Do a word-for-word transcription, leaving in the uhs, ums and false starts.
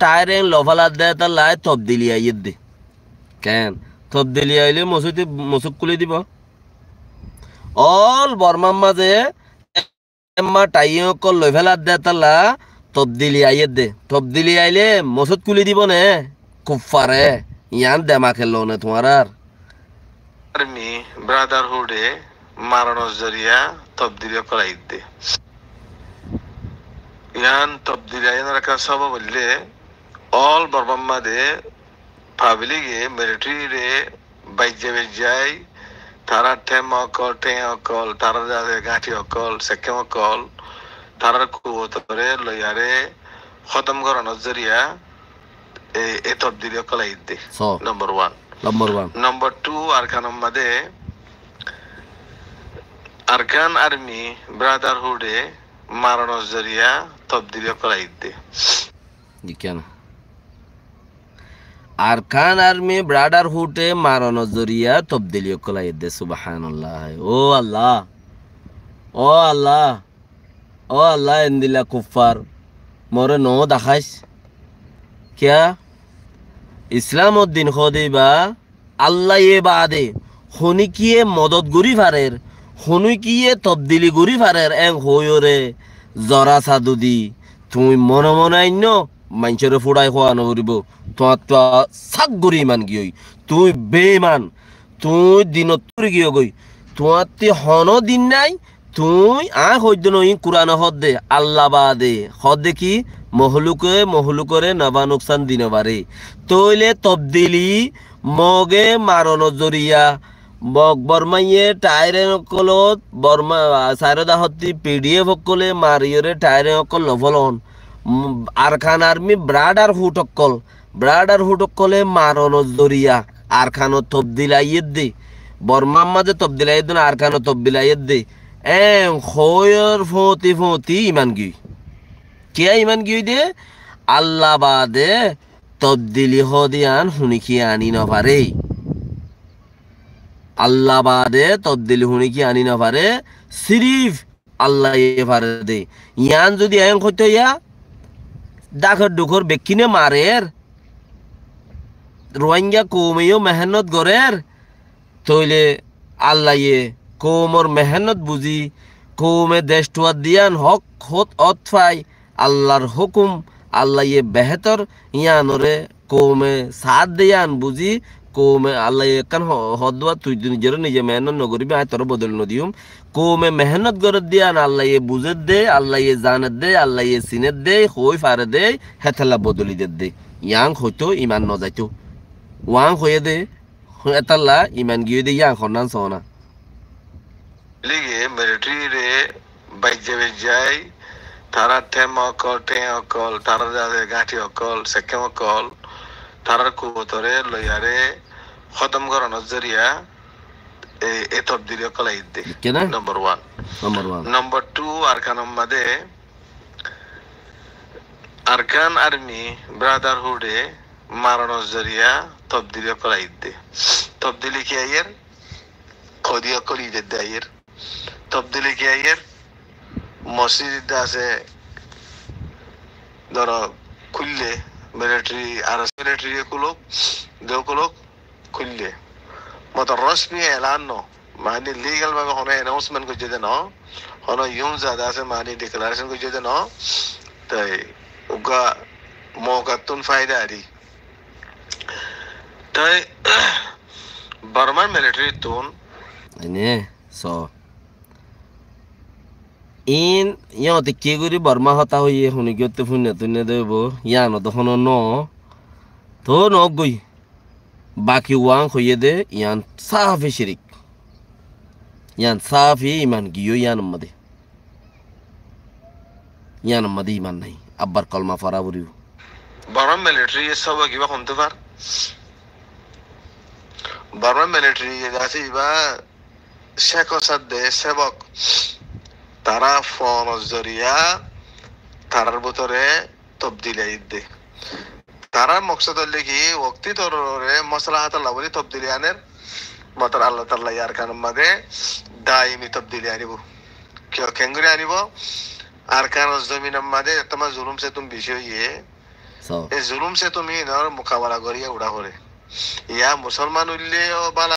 thair en loféladde, étalla tobdili aiyédde. Ken? Tobdili aile mosót, mosót kúli dibo. Ól Bormar mazé emma thair ókkol loféladde, étalla tobdili aiyédde. Tobdili aile mosót kúli dibo né? Kuffare, yián demak ellone tuáñrar. Army Brotherhood e maronor zoriya tobdili ókkol aiyédde. Yián tobdili aiyénor ekkán sobab óilde, ól Bormar mazé public e military re baijja baijjai, tarár themma ókkol, theña ókkol, tarár zase gáñthi ókkol, sekkem ókkol, tarár kuwotore loiyaré hótom goronor zoriya e, e tobdili ókkol aiyédde. So. Number one. Number one. Number two, Arkanor mazé Arkan Army Brotherhood e maronor zoriya tobdili ókkol aiyédde. Dekíyo na? Arkan Army Brotherhood e maronor zoriya tobdili ókkol aiyédde. Subhanallah. Ó Allah. Ó Allah. Ó Allah, endilla kuffar more no dahais. Kiyá? Islamor din hoóde ibá, Allaye baade honíkiye modot gorí farer, honíkiye tobdili gorí farer, en hoóiyoré zora sadudi tuñí mone mone ainnó, maincóre fúçai hoó no foribó. Tuáñttu sak gorí iman giyói. Tuñí beiman, tuñí dinot fúri giyógoi. Tuáñtti honó din nái, tuñí, aññí hoiddé noó, iín Kurane hoódde, Allah baade. Hoódde ki? Mohluke mohlukoré nafá nuksan di nofaré. Tóile tobdili Moge maronor zoriya, Mog Bormaye thair en ókkolot, Borma, sairó dahotti P D F ókkole mariyóre thair en ókkol lofélon. Mm, Arkan Army Brotherhood ókkol, Brotherhood ókkole maronor zoriya Arkanot tobdil aiyédde. Bormar mazé tobdil aiyédde na, Arkanot tobdil aiyédde. En hoóiyor fóti fóti iman giyói. Kiyá iman giyói de? Allah baade tobdili hoóde yián honíkiye aní nofaré. Allah baade tobdili honíkiye aní nofaré. Sirif Allaye faré de. Yián zodi en hoitó ya, dákor dhukor bekkíne marer, Ruáinga koume yó mehénnot gorér, tóile Allaye koumor mehénnot buzí, koume dec thuwar de yián hók hot ot fai, Allar hókum, Allaye behétor yiánoré koume saát de yián buzí, koume Allaye ekkán ho-, hoódde, tui nizoré nize mehénnot nogoríbi, aññí toré bodoli nodiyúm. Koume mehénnot gorédde yián Allaye buzédde, Allaye zanédde, Allaye sinédde, hoói faredde, hétolla bodoli dedde. Yián hoitó iman nozaitó. Uán hoiyé de, hétolla iman giyói de yián honnán soóna. Lige military re baijja baijjai, tarár themma ókkol, theña ókkol, tarár zase gáñthi ókkol, sekkem ókkol, tarár kuwotoré loiyaré hótom goronor zoriya e, e tobdili ókkol aiyédde. Number one. Number one. Number two, Arkanor mazé Arkan Army Brotherhood e maronor zoriya tobdili ókkol aiyédde. Tobdili ki aiyér? Kodi ókkol idedde aiyér. Tobdili ki aiyér? Mosjid idde asé, dóro, kúille, military, ar military e kulók, de kulók, kúille. Motor rosmi elan no, mani legal babe hono announcement goijjé de no, hono yum zade asé mani declaration goijjé de no, toi uggwá moukattún faida ari. Toi Bormar military tún. Ene, so. Iín, yóñte ki gorí Borma hotá hoiyé, huni giyótte fúinna túinna de óibo, yían odó hono no. Toó noóggoi. Baki uán hoiyé de, yían sáfi cirik. Yían sáfi iman giyói yíanor modé. Yíanor modé iman nái. Abbar kolma fora foribó. Borma military ye sóbok ibá hontú far. Borma military ye asé ibá Cékor sadde sébok, tará foonor zoriya tarár bútore tobdili aiyédde. Tarár moksod óilde ki, wokti dorurore mosalahátolla buli tobdili aner, motor Allah Taala Arkanor mazé daimi tobdili anibó. Kiyó, keéngorí anibó? Arkanor zominor mazé ettóma zulum sétun beci óiye, E zulum se tumi inor mukabela goriya ura fore. Iya musolman óile o bal